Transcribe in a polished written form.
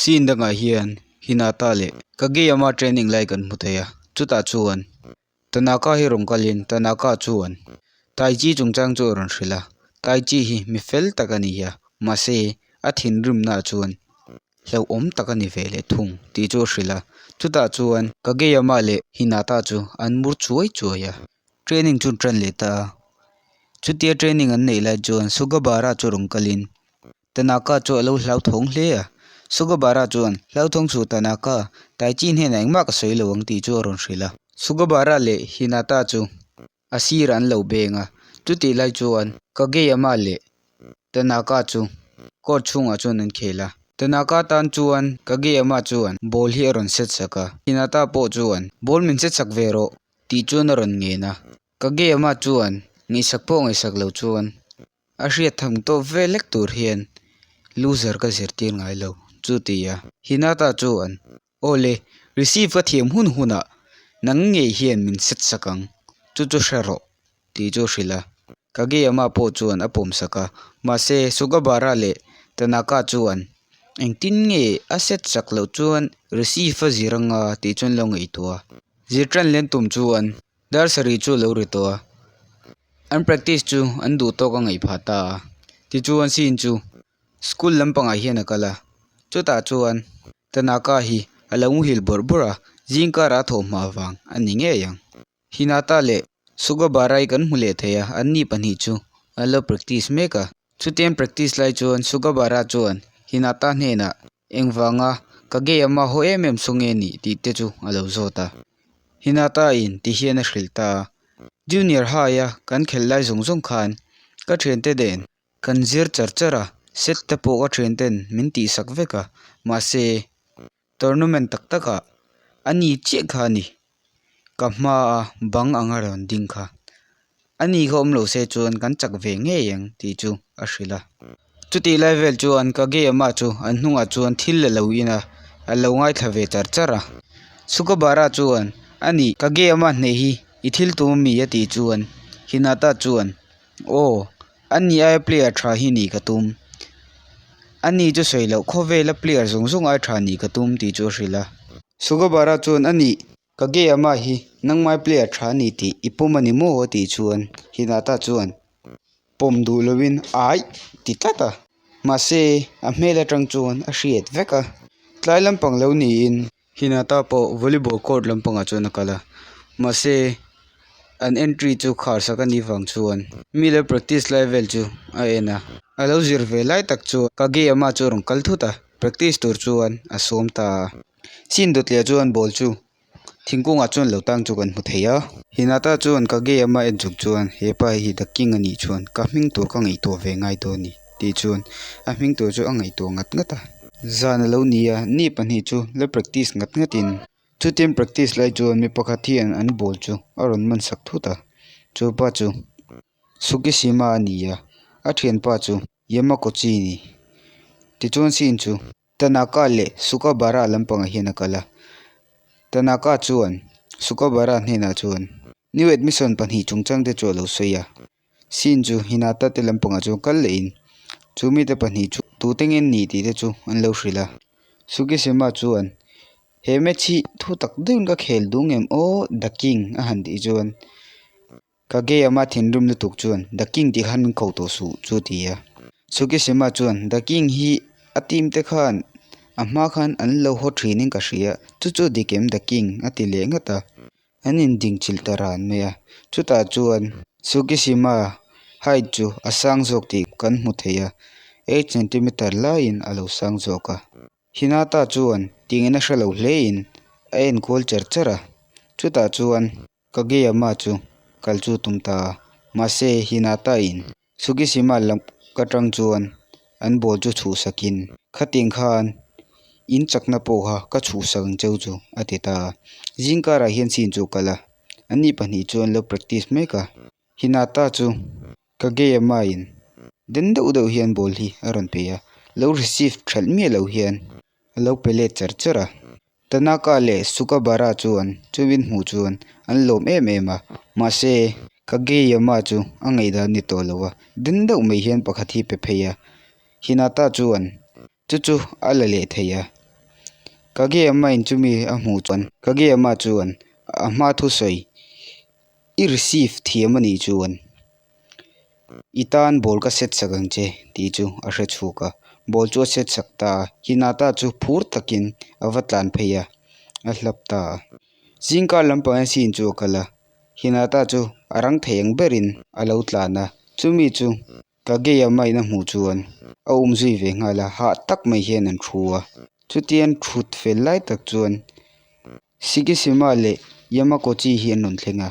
Scene dangah hian Hinata leh Kageyama training lai kan hmu thei a, chutah chuan Tanaka hi rawn kalin Tanaka chuan Taichi chungchang chu a rawn hrilh a, Taichi hi mi fel tak a ni a, mahse a thinrimnaah chuan hlauhawm tak a ni ve leh thung tih chu a hrilh a, chutah chuan Kageyama leh Hinata chu an mur chuai chuai a. Training chu an tan leh ta a, chutia training an neih lai chuan Sugabara chu rawn kalin Tanaka chu a lo hlauthawng hle a, Sugabara chuan, Hlauthawng suh Tanaka, Taichi hnenah engmah ka sawi lo ang tih chu a rawn hrilh a. Sugabara leh Hinata chu a sirah an lo beng a, chutih lai chuan Kageyama leh Tanaka chu court chhungah chuan an khel a. Tanaka tan chuan Kageyama chuan ball hi a rawn set sak a, Hinata pawh chuan, Ball min set sak ve rawh tih chuan a rawn ngen a. Kageyama chuan ngaihsak pawh ngaihsak lo chuan A hriat tham tawp ve lek tur hian loser ka zirtir ngai lo, chu ti a. Hinata chuan, Aw le, receive ka thiam hun hunah nang ngei hian min set sak ang, chu chu hre rawh, tih chu a hrilh a. Kageyama pawh chuan a pawm sak a, mahse Sugabara leh Tanaka chuan engtin nge a set sak loh chuan receive a zir anga tih chuan lo ngaihtuah a. Zir tan len tum chuan Dar sarih chu a lo ri tawh a, an practice chu an duh tawk a ngaih phah ta a, tichuan scene chu school lampangah hian a kal a, chutah chuan Tanaka hi a lo muhil bawrh bawrh a, zing karah a thawhhma vang a ni ngei ang. Hinata leh Sugabara hi kan hmu leh thei a, anni pahnih chu an lo practice mek a, chutiang practice lai chuan Sugabara chuan Hinata hnenah Engvanga Kageyama haw em em chu nge nih tih te chu a lo zawt a. Hinata in ti hian a hrilh ta a. Junior High a kan khelh lai zawng zawng khan ka thiante nen kan zir char char a, set te pawh ka thianten min tihsak vek a, mahse tournament tak takah a ni chiah kha a ni. Ka hmaa bang anga rawn ding kha. A ni kha awm lo se chuan kan chak ve ngei ang tih chu a hrilh a. Chutih lai vel chuan Kageyama chu an hnungah chuan thil a lo in a, a lo ngaithla ve char char a. Sukabara chuan, A nih, Kageyama hneh hi i thil tum ami? a tih chuan Hinata chuan, Aw, a ni aia player tha hi nih ka tum. A ni chu sawi loh khawvela player zawng zawng ai tha nih ka tum tih chu a hrilh a. Sugabara chuan, A nih, Kageyama hi nangmai player tha a ni tih i pawm a ni maw? a tih chuan Hinata chuan pawm duh lovin Aih ti tlat a. Mahse, a hmel atang chuan a hriat vek a. Tlai lampang lo niin Hinata pawh volleyball court lampangah chuan a kal a, mahse an entry chu khar sak a nih vang chuan mi lo practice lai vel chu a en a, a lo zir ve lai tak chu Kageyama chu a rawn kal thut a, practice tur chuan a sawm ta a. Chin dawtliah chuan ball chu thingkungah chuan lo tang chu kan hmu thei a, Hinata chuan Kageyama en chuk chuan hepa hi the king a nih chuan ka hming tur ka ngaihtuah ve ngai dawn a ni. Tih chuan a hming tur chu a ngaihtuah ngat ngat a. Zan a lo ni a, ni pahnih chu la practice ngat ngatin chutin practice lai chuan mi pakhat hian an ball chu a rawn man sak thut a, chu pa chu Tsukishima a ni a, a thianpa chu Yamakochi a ni. Tichuan scene chu Tanaka leh Sukabara lampangah hian a kal a, Tanaka chuan Sukabara hnenah chuan new admission pahnih chungchang te chu a lo sawi a. Scene chu Hinata te lampangah chuan kal leh in chu mite pahnih chu tute nge an nih tih te chu an lo hrilh a. Sukishima chuan he match hi thu tak deuhin ka khel duh ngem aw the king a han tih chuan Kageyama thinrim lutuk chuan the king tih khan min ko tawh suh chu a ti a. Sukishima chuan the king hi a team te khan a hma khan an lo haw thin in ka hria chu chu dik em the king a ti leh nghat a. An indingchilh ta ran mai a, chutah chuan Tsukishima height chu a sang zawk tih kan hmu thei a, eight centimeter laiin a lo sang zawk a. Hinata chuan tingin a hre lo hlein a enkual cher cher a, chutah chuan Kageyama chu kal chu tum ta a, mahse Hinata in Tsukishima lam ka tang chuan an ball chu chhuhsakin khatiang khan in chakna pawh kha ka chhuhsak ang cheu chu a ti ta a. Zing karah hian scene chu a kal a, anni pahnih chu an lo practice mek a. Hinata chu Kageyama in den deuh deuh hian ball hi a rawn pe a, lo receive thelh miah lo hian a lo pe let char char a. Tanaka leh Sukabara chuan chumin hmuh chuan an lawm em em a, mahse Kageyama chu a ngaihdan ni tawh lo a, den deuh mai hian pakhat hi pe phei a, Hinata chuan chu chu a la leh thei a. Kageyama in chumi a hmuh chuan Kageyama chuan a hma thusawi i receive thiam a nih chuan i tan ball ka set sak ang che tih chu a hre chhuak a. Ball chu a set sak ta a, Hinata chu phur takin a va tlan phei a, a hlap ta a. Zingkar lampangah scene chu a kal a, Hinata chu a rang thei ang berin a lo tlan a, chumi chu Kageyama in a hmuh chuan a um zui ve nghal a, hah tak mai hian an thu a. Chutian thut fel lai tak chuan Shikishima leh Yamakochi hi an rawn thleng a.